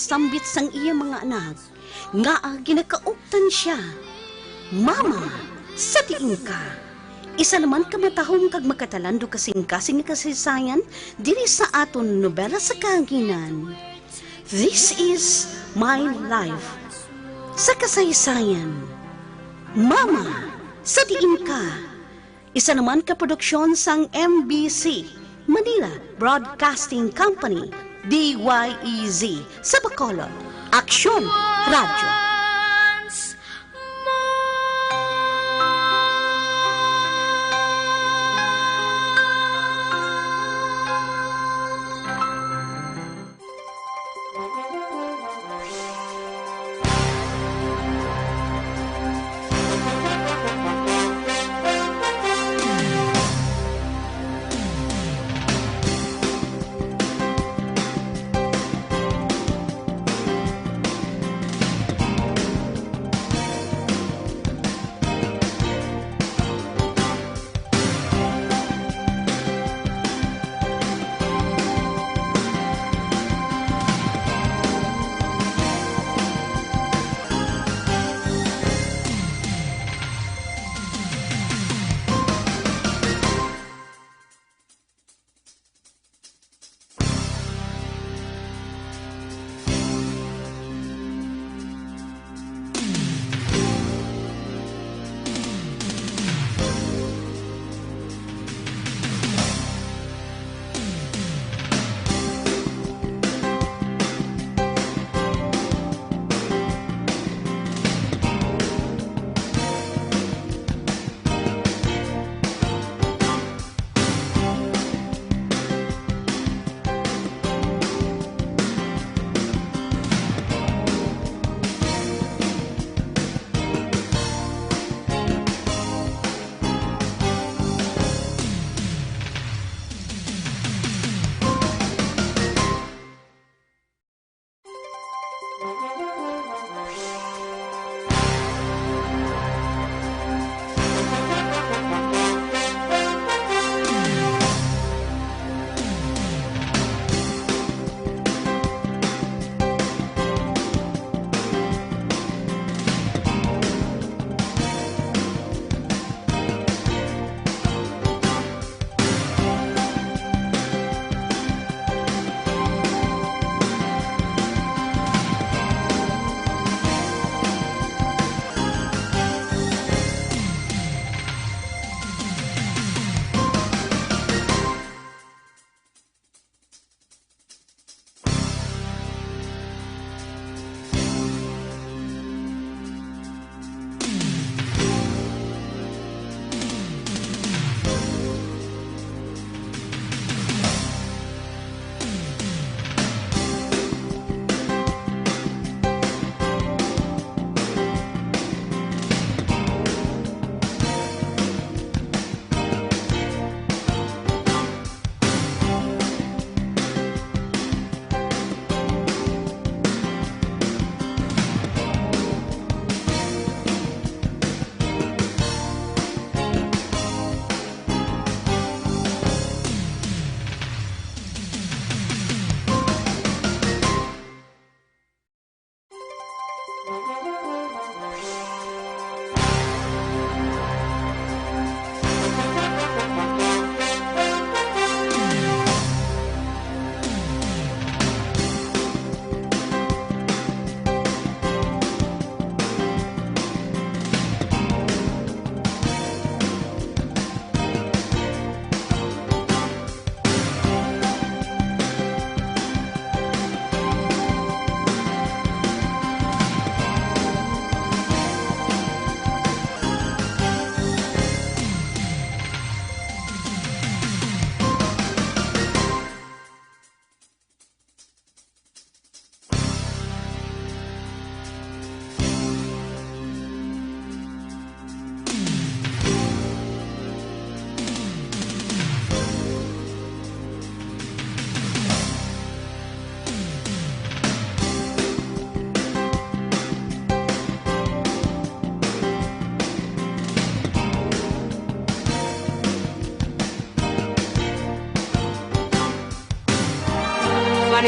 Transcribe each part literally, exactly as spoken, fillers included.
sambit sang iya mga anak, ngaa ginakauptan sia. Mama, sa diin ka? Isa naman ka matahom kag makatalando kasing-kasing nga kasaysayan diri sa aton nobela sa kahanginan. This is My Life. Sa kasaysayan, Mama, sa diin ka? Isa naman ka produksyon sang M B C, Manila Broadcasting Company, D Y E Z, sa Bacolod. Aksyon Radyo.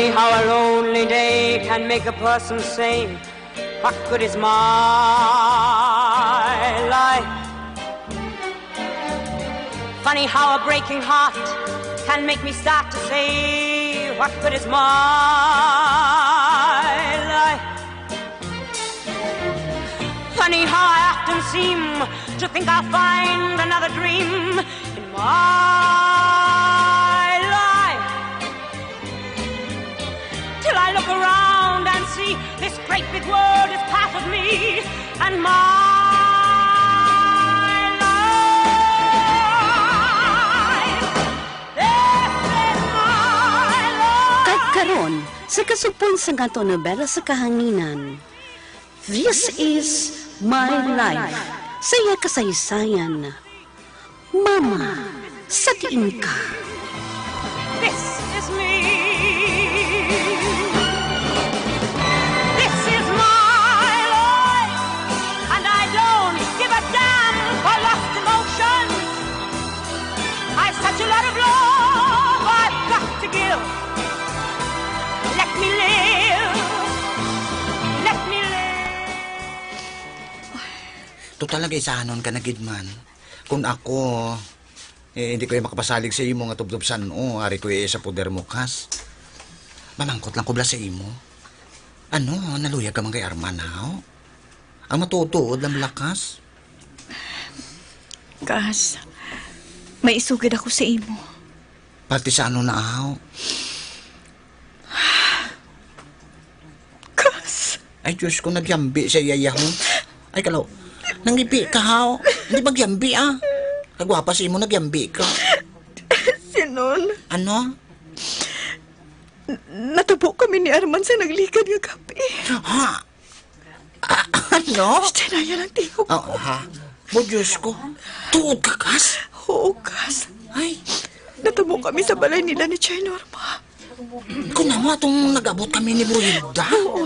How a lonely day can make a person say, "What good is my life?" Funny how a breaking heart can make me start to say, "What good is my life?" Funny how I often seem to think I'll find another dream in my life, till I look around and see this great big world is part of me and my life. This is my life. Kag karon, sa kasupon sang aton nobela sa kahanginan, This is My Life, sa iya kasaysayan. Mama, sa diin ka? This is me. This is my life, and I don't give a damn for lost emotions. I've such a lot of love I've got to give. Let me live. Let me live. Total, nagaisahanon ka na gid man. Kung ako, eh, hindi ko makapasalig sa imo nga tubtob san-o, ari ko iya sa poder mo, Kas. Mamangkot lang ko bala sa imo. Ano, naluyag ka man kay Arman, haw? Ang matuod-tuod lang bala, Kas. Kas, may isugid ako sa imo. Pati sa ano na, haw? Kas. Ay, Diyos ko, nagyambi sa iya, ho. Ay, kalaw. Nangipi ka, haw. Hindi magyambi, ah. Kagwapa sa imo, nagyambi ka. Sinon? Ano? N-, natabo kami ni Arman sa naglikad nga gabi. Ha? Ah, ano? Shh, Chay, naya lang, tingog. Oh, ha? Mo, Diyos ko. Tuod ka, Kas? Oo, Kas. Ay. Natabo kami sa balay nila ni Chay Norma. Kung amo atong nag-abot kami ni Brunilda? Oo.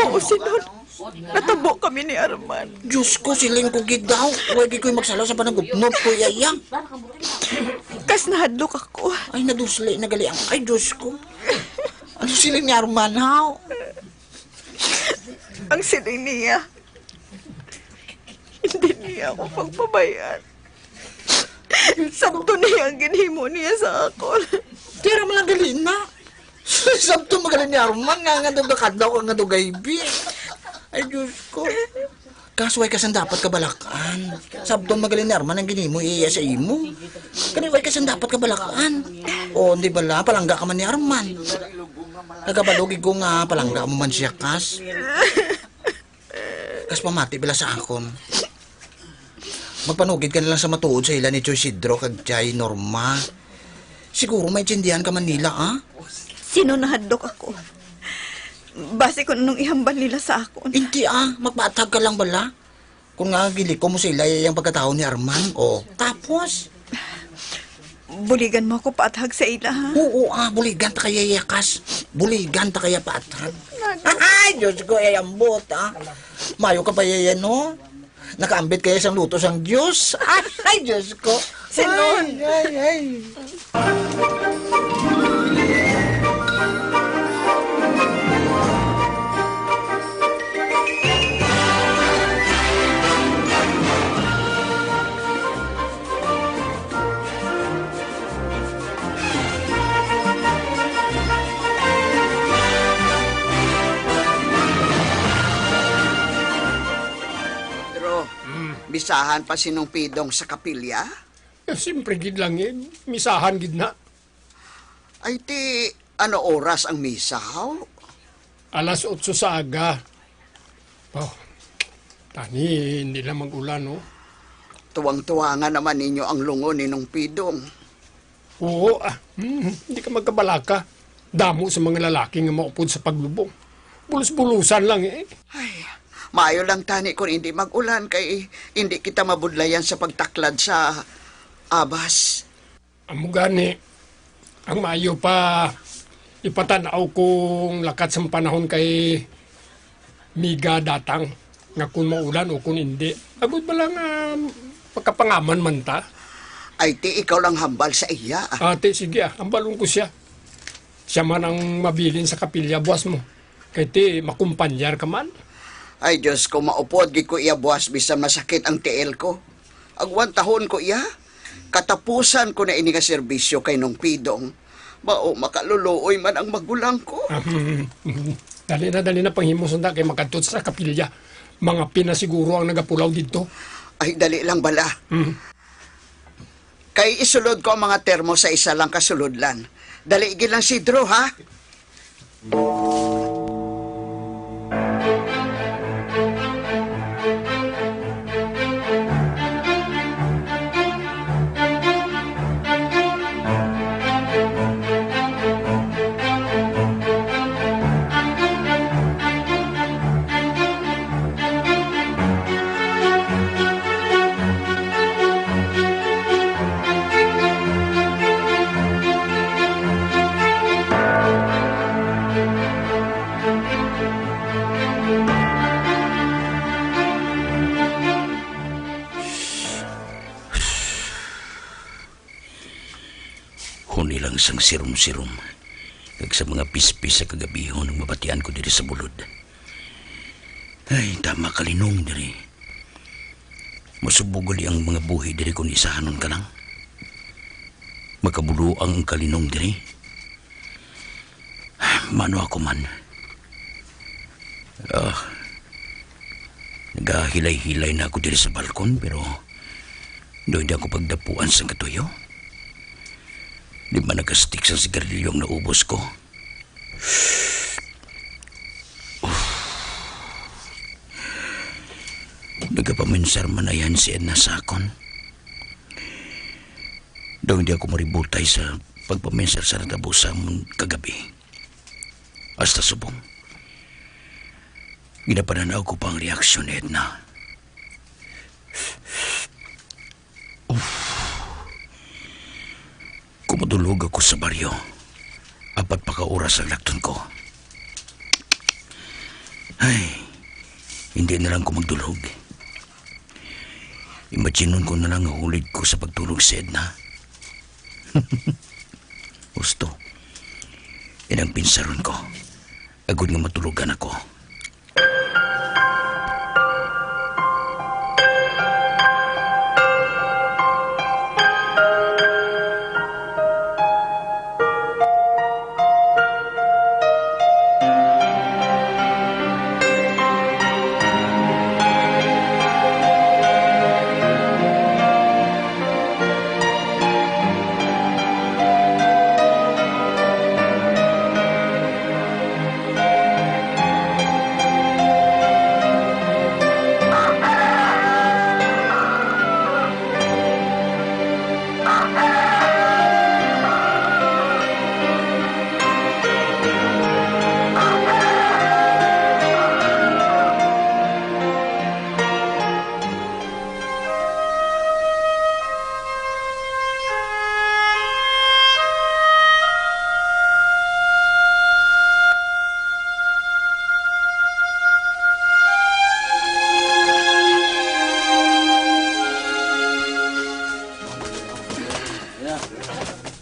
Oo, Sinon. Natabo kami ni Arman. Diyos ko, siling ko gid daw. Way gid ko'y magsala sa panagupnop ko, iya, iya. Kas, nahadlok ako. Ay, nadusli na gali ang, ay, Diyos ko. Ano siling ni Arman, haw? Ang siling niya, hindi niya ako pagpabay-an. Sabton niya ang ginhimo niya sa akon. Tira man lang gali na. Sabton man gali ni Arman nga, nga daw gakadlaw ka nga daw gaybi. Ay, Diyos ko. Kas, way ka sang dapat kabalak-an. Sabton man gali ni Arman ang ginhimo iya sa imo. Kani way ka sang dapat kabalak-an. O, di bala, palangga ka man ni Arman. Nagabalo gid ko nga palangga mo man siya, Kas. Kas, pamati bala sa akon. Magpanugid ka na lang sa matuod sa ila ni Choy Sidro kag Chay Norma. Siguro maintindihan ka man nila, ah? Sinon, nahadlok ako. Basi kung anong ihambal nila sa akon. Hindi, ah. Magpaathag ka lang bala. Kung nga gilikom mo sa ila, iya ang pagkatawo ni Arman. O, tapos? Buligan mo ako paathag sa ila, ha? Oo, ah, buligan ta ka iya, Kas. Buligan ta ka iya paathag. Ay, Diyos ko, ay, ambot, ah. Mayo ka pa iya, no? Nakaambit ka iya sang luto sang Diyos. Ay, Diyos ko. Sinon. Ay, ay, ay. Pedro, mm, misahan pa si Nong Pidong sa kapilya? Eh, siyempre gid lang, eh. Misahan gid na. Ay, ti, ano oras ang misa, haw? Alas otso sa aga. Oh, tani, hindi lang mag-ulan, no? Tuwang-tuwanga naman ninyo ang lungon ni Nong Pidong. Oo, ah, hmm, hindi ka magkabalaka. Damo sa mga lalaki nga maupod sa paglubong. Bulos-bulusan lang, eh. Ay, maayo lang tani kung hindi mag-ulan kay hindi kita mabudlayan sa pagtaklad sa abas. Amo gani, ang maayo pa, ipatan-aw kung lakat sang panahon kay migadatang nga kung maulan o kung indi. Agod bala nga makapangaman man ta. Ay, ti, ikaw lang hambal sa iya, ah. Ah, ti, sige, ah, hambalon ko siya. Siya man ang mabilin sa kapilya, buas mo. Kay ti, makumpanyar ka man. Ay, Diyos ko, maupod gid ko iya buas bisan masakit ang tiil ko. Agwantahon ko iya. Katapusan ko na ini nga serbisyo kay Nong Pidong. Mao, makaluluoy man ang magulang ko. Dali na, dali na, panghimo sunda kay makadto sa kapilya. Mga pinasiguro ang nagapulaw didto. Ay, dali lang bala. Mhm. Kay isulod ko ang mga termo sa isa lang ka sulodlan. Dali gid lang, Sidro, ha? Huni lang sang sirom-sirom kag sa mga pispis sa kagabihon ang mabatian ko diri sa bulod. Ay, tama, kalinong diri. Masubog gali ang mga buhi diri kon isahanon ka lang. Makabuloang ang kalinong diri. Mano ako man. Ah, nagahilay-hilay na ako diri sa balkon, pero daw hindi ako pagdapuan sang katuyo. Di man nakastik sang sigarilyo ang naubos ko. Nagapaminsar man ayan si Edna sa akon. Daw hindi ako maributay sa pagpaminsar sa natabo sa amon kagabi. Hasta subong, ginapananaw ko pa ang reaksyon ni Edna. Uff. Kung madulog ako sa baryo, apat pa ka oras ang lakton ko. Ay, hindi na lang ko magdulog. Imaginon ko na lang nga hulid ko sa pagtulog si Edna. Husto. Inang pinsaron ko, agod nga matulogan ako.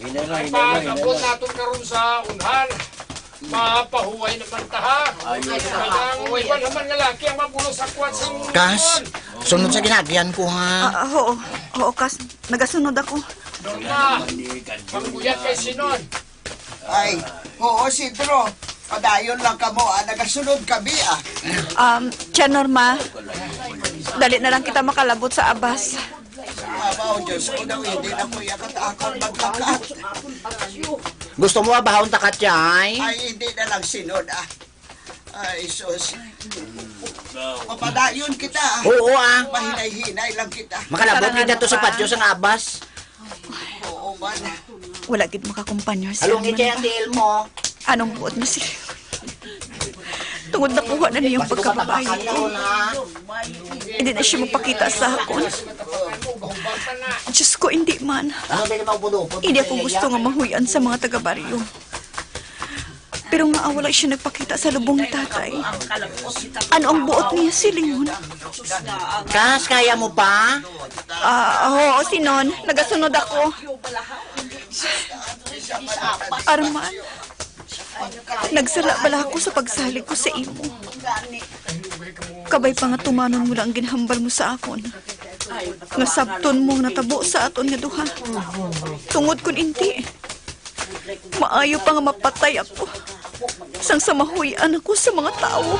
Hinay na, hinay na, hinay na. Pag-abot naton karon sa unhan, mapahuway naman ta, ha? Ayun. Kay ang iban naman nga laki ang mabulos sa kuwat sa Kas, sunod sa ginagian ko, ha? Ah, ah, oo. Oo, Kas. Nagasunod ako. Norma, panguyat kay Sinon. Ay, oo, Sidro. Padayon lang kamo, ah. Nagasunod kami, ah. Um, Tia Norma, dali na lang kita makalabot sa abas. Abaw, Diyos ko daw, hindi na ko iya katakot maglakat. Gusto mo abahon ta ka, Chay? Ay, hindi na lang, Sinon, ah. Ay, sus. Mapadayon kita, ah. Oo, ah. Mahinay-hinay lang kita. Makalabot kita to sa patio sang abas. Oo, man. Wala gid makakumpanya si Along Alma. Iti ang tiil mo. Anong buot ni si Tungod nakuha na niya ang pagkababayi ko. Hindi na siya mapakita sa akon. Diyos ko, hindi man. Hindi ako gusto nga mahuy-an sa mga taga-baryo. Pero nga wala siya nagpakita sa lubong ni tatay. Ano ang buot niya silingon? Kas, kaya mo pa? Ah, oo, Sinon. Nagasunod ako. Arman, Nagsala bala ako sa pagsalig ko sa imo? Kabay pa nga tumanon mo lang ang ginhambal mo sa akon, nga sabton mo ang natabo sa aton nga duha. Tungod kun indi, maayo pa nga mapatay ako sang sa mahuy-an ako sa mga tawo.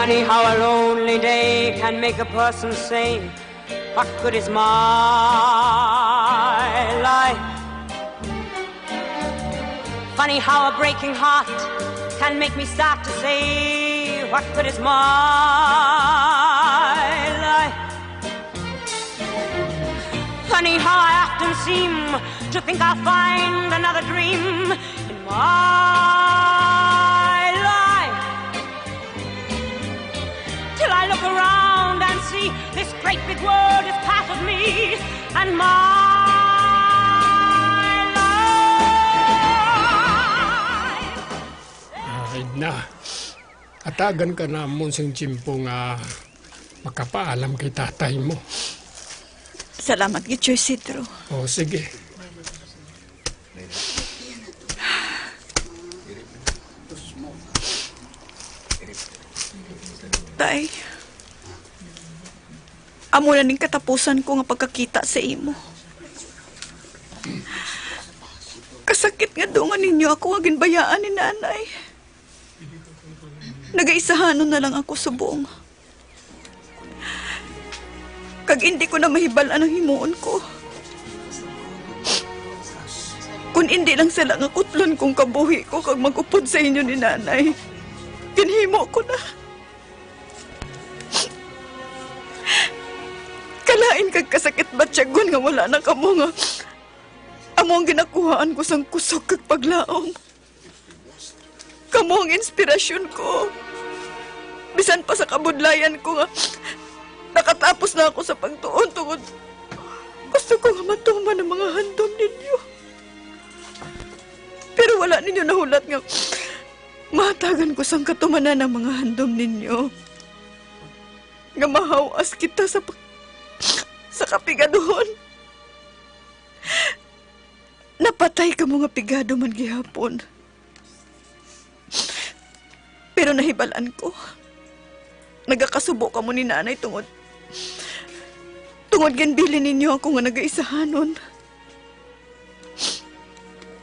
Funny how a lonely day can make a person say, "What good is my life?" Funny how a breaking heart can make me start to say, "What good is my life?" Funny how I often seem to think I'll find another dream in my life, till I look around and see this great big world is part of me and my life. Ah, Edna, atagan ka namon sing tiyempo nga makapaalam kay tatay mo. Salamat gid, Sir Isidro. O, sige. Tay, amo na ning katapusan ko nga pagkakita sa imo. Kasakit nga dungan ninyo ako nga ginbayaan ni Nanay. Nagaisahanon na lang ako subong. Kag indi ko na mahibal-an ang himuon ko. Kun indi lang sala nga kutlon kong kabuhi ko kag mag-upod sa inyo ni Nanay, ginhimo ko na. Kalain kag kasakit batyagon nga wala na kamo, nga amo ang ginakuhaan ko sang kusog kag paglaom. Kamo ang inspirasyon ko. Bisan pa sa kabudlayan ko nga nakatapos na ako sa pagtuon, tungod gusto ko nga matuman ang mga handom ninyo. Pero wala ninyo nahulat nga mahatagan ko sang katumanan ang mga handom ninyo, nga mahaw-as kita sa pa-, sa kapigaduhon. Napatay kamo nga pigado man gihapon. Pero nahibal-an ko, nagakasubo kamo ni Nanay tungod, tungod ginbilin ninyo ako nga nagaisahanon.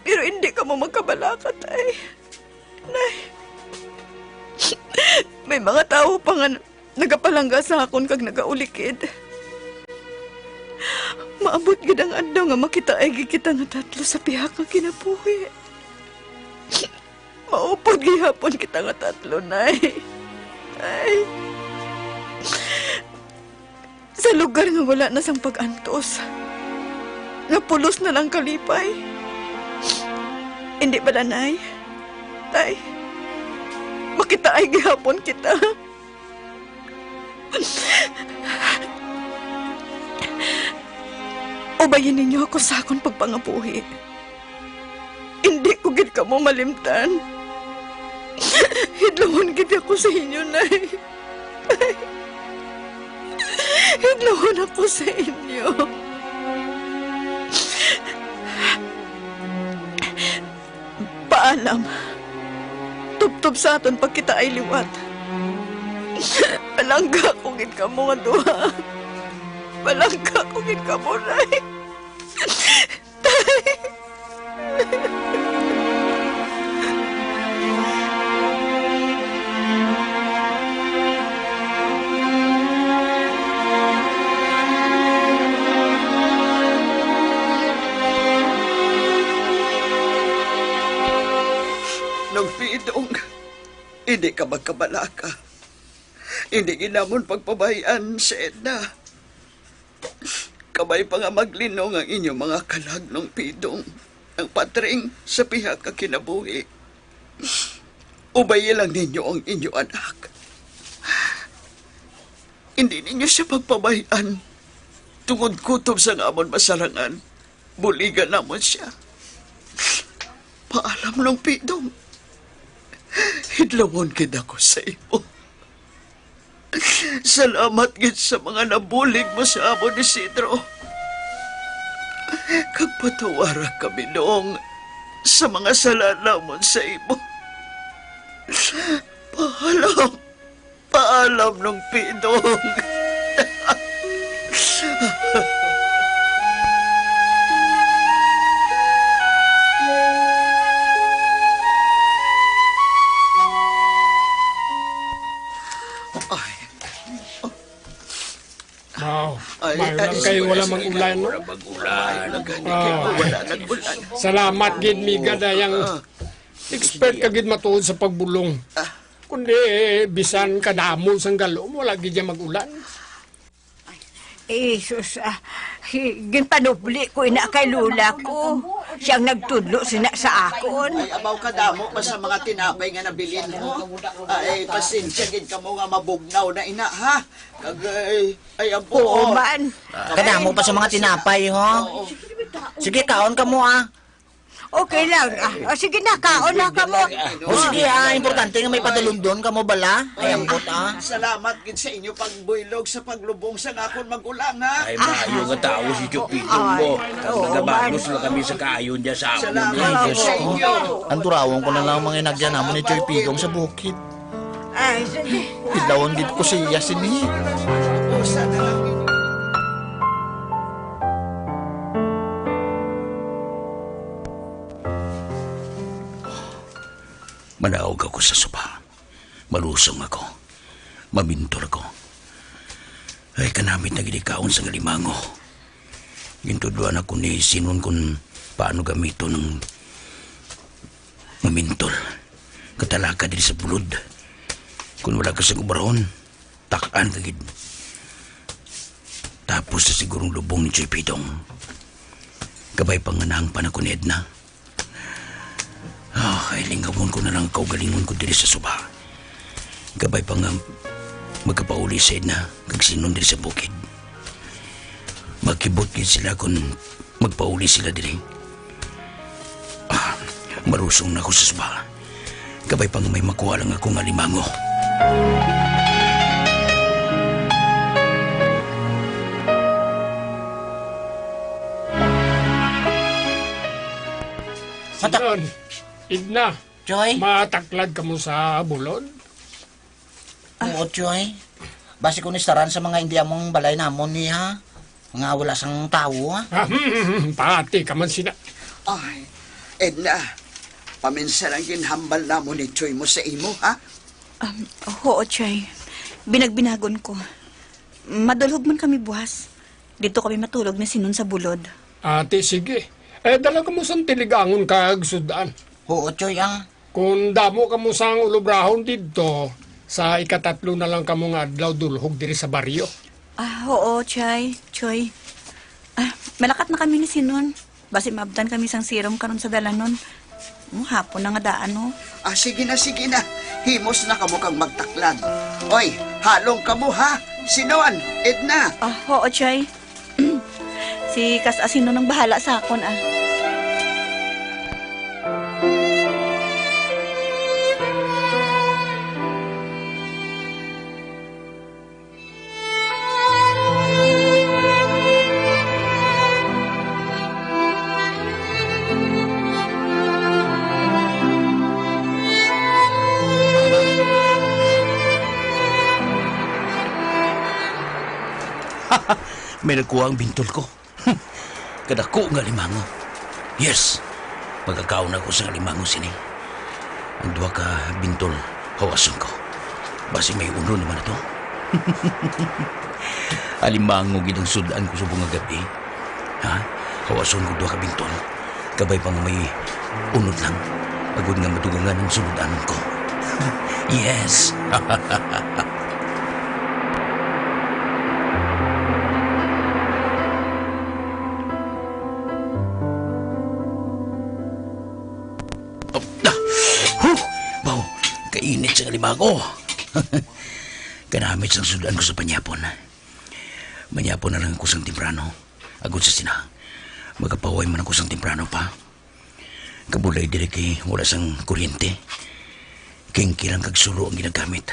Pero indi kamo magkabalaka, Tay. Nay, may mga tawo pa nga nagapalangga sa akon kag nagaulikid. Maabot gid ang adlaw nga makitaay gid kita nga tatlo sa pihak nga kinabuhi. Maupod gihapon kita nga tatlo, Nay. Ay. Sa lugar nga wala na sang pag-antos, nga pulos na lang kalipay. Indi bala, Nay? Tay, makitaay gihapon kita. Ubayi ninyo ako sa akon pagpangabuhi. Indi ko gid kamo malimtan. Hidlawon gid ako sa inyo, Nay. Hidlawon ako sa inyo. Paalam. Tubtob sa aton pagkitaay liwat. Palangga ko gid kamo nga duha. Palangga ko gid kamo, Nay. Tay! Nong Pidong, hindi ka magkabalaka. Hindi gid namon pagpabay-an si Edna. Kabay pa nga maglinong ang inyo mga kalag, Nong Pidong, ang patring sa pihak nga kinabuhi. Ubayi lang ninyo ang inyo anak. Hindi ninyo siya pagpabay-an. Tungod kutob sang amon masarangan, buligan namon sia. Paalam, Nong Pidong. Hidlawon gid ako sa imo. Salamat gid sa mga nabulig mo sa amon, Isidro. Kag patawara kami, Dong, sa mga sala namon sa imo. Paalam, paalam, Nong Pidong. Ay. Wow. Ay, maayo ay, lang kay wala mag-ulan, no? Wala mag-ulan. Maayo lang gani kay wala nag-ulan. Salamat gid, Miga, dayang expert ka gid matuod sa pagbulong. Ah. Kundi, bisan kadamo sang galom, wala gid siya mag-ulan. Eh, sus, ah, hi-, ginpanubli ko ina kay lola ko. Siya ang nagtudlo sina sa akon. Ay, abaw, kadamo pa sa mga tinapay nga nabilin mo. Ay, pasensya gid kamo nga mabugnaw na ina, ha? Kag, ay, ay, ampo, Oo oh. man. Ah, kadamo pa sa mga tinapay, ho? Oo. Sige, kaon kamo, ah. Okay lang. Ah, ah, sige na, kaon na kamo. O sige, ah, importante nga may padalundon kamo bala. Ay, ambot, ah. Salamat gid sa inyo pagbuylog sa paglubong sa akon mag-ulan, ha? Ay, maayo nga tawo si Tio Pigong mo. Ay, oo, Nagabalos man. lang kami sa kaayo niya sa amon. Salamat Ay, Diyos sa ko. inyo. Anturawon ko na lang ang mga inagyan namon ni Tio Pigong sa bukid. Ay, sige. Idlawon gid ko siya sini. Usa na lang ninyo. Manaog ako sa suba. Malusong ako. Mamintol ako. Ay, kanamit na gid kaon sang alimango. Gintudloan ako ni Sinon kon paano gamiton ang mamintol. Katalaka diri sa bulod. Kon wala ka sang ubrahon, tak-an ka gid. Tapos sa sigurong lubong ni Choy Pidong. Kabay pa nga nahangpan ako ni Edna. Ah, ay lingawon ko na lang ang kaugalingon ko diri sa suba. Kabay pa nga magkapauli si Edna kag Sinon diri sa bukid. Makibot gid sila kon magpauli sila diri. Ah, marusong na ako sa suba. Kabay pa nga may makuha lang ako nga alimango. Mata- Sinon, Edna, Choy? Mataklad kamo sa bulod? Oo, Choy. Basi ko nistaran sa mga indi among balay namon niya, nga wala sang tawo, ha? Pati ka man sina. Ay, Edna, paminsan ang ginhambal namon ni Choy mo sa imo, ha? Um, oo, Choy. Binagbinagon ko. Madulhog man kami buwas. Dito kami matulog ni Sinon sa bulod. Ati, sige. Eh, dala kamo sang tiligangon kag sud-an. Oo, Choy, ah. Kon damo kamo sang ulubrahon didto, sa ikatatlo na lang kamo nga adlaw dulhog diri sa baryo. Ah, oo, Chay, Choy. Ah, malakat na kami ni Sinon. Basi maabtan kami sang sirom karon sa dalanon. Hmm, hapon na nga daan, no? Ah, sige na, sige na. Himos na kamo kag magtaklad. Oy, halong kamo, ha? Sinon, Edna. Ah, oo, Chay. Si Kas Asino nang bahala sa akon, ah. May nakuha ang bintol ko. Kadako nga alimango. Yes, magkakaon ako sa alimango sini. Ang duha ka bintol, hawason ko. Basi may unod naman ito. Alimango gid ang sud-an ko subong nga gab-i. Ha? Hawason ko duha ka bintol. Kabay pa nga may unod lang. Agod nga madugangan ang sunod-anon ko. Yes! Huh! Baw, kainit sa alimango. Kanamit sang sud-an ko sa panyapon. Manyapon na lang ako sang temprano. Agod sa sina, makapahuway man ako sang temprano pa. Kabulay diri kay wala sang kuryente. Kingki lang kag sulo ang ginagamit.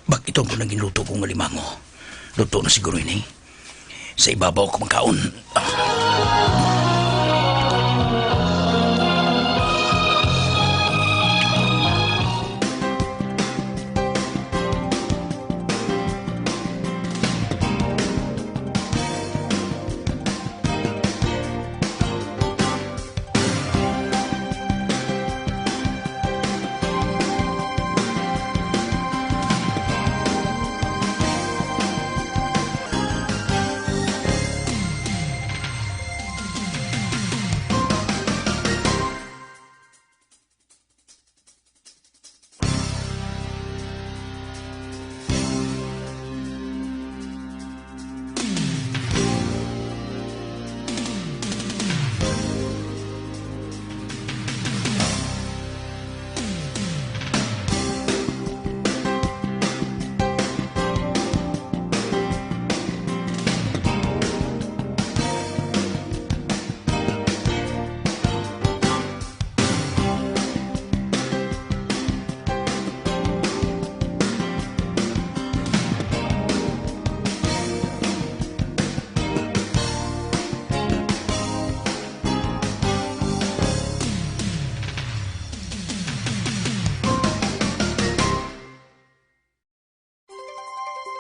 Bak-iton ko nang ginluto ko nga alimango. Luto na siguro ini. Sa ibabaw ko magkaon. Ah.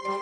Funny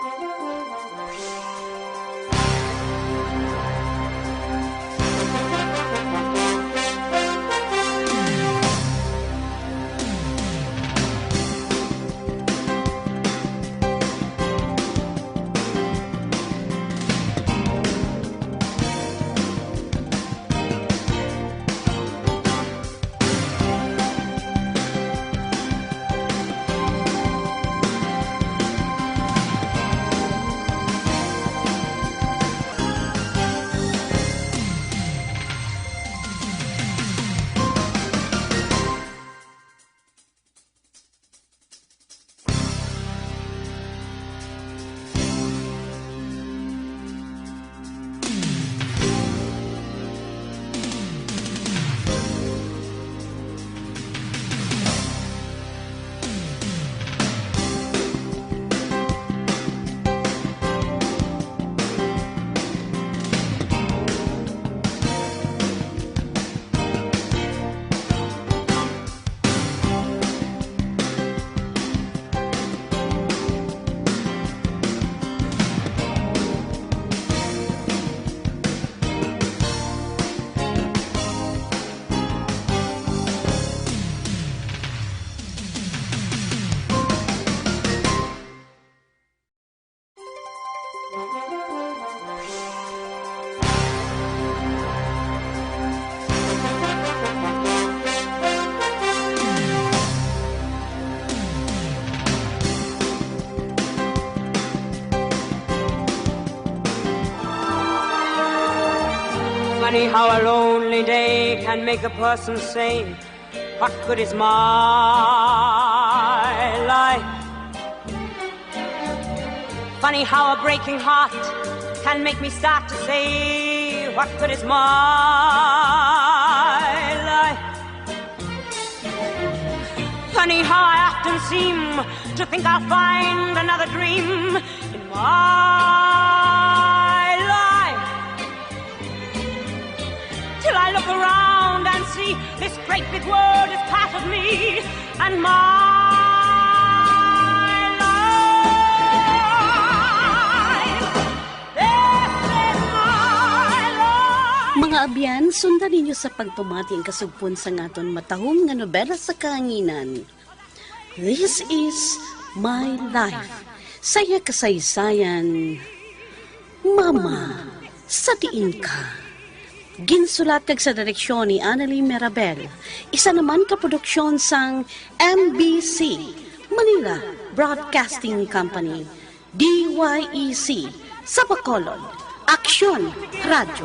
how a lonely day can make a person say, "What good is my life?" Funny how a breaking heart can make me start to say, "What good is my life?" Funny how I often seem to think I'll find another dream in my life, till I look around and see this great big world is part of me and my life. This is my life. Mga abyan, sundan ninyo sa pagpamati ang kasugpon sa aton matahom nga nobela sa kahanginan. This is my life. Sa iya kasaysayan, Mama, sa diin ka? Ginsulat kag sa direksyon ni Annalie Mirabel. Isa naman ka produksyon sang M B C, Manila Broadcasting Company, D Y E C, sa Bacolod, Aksyon Radyo.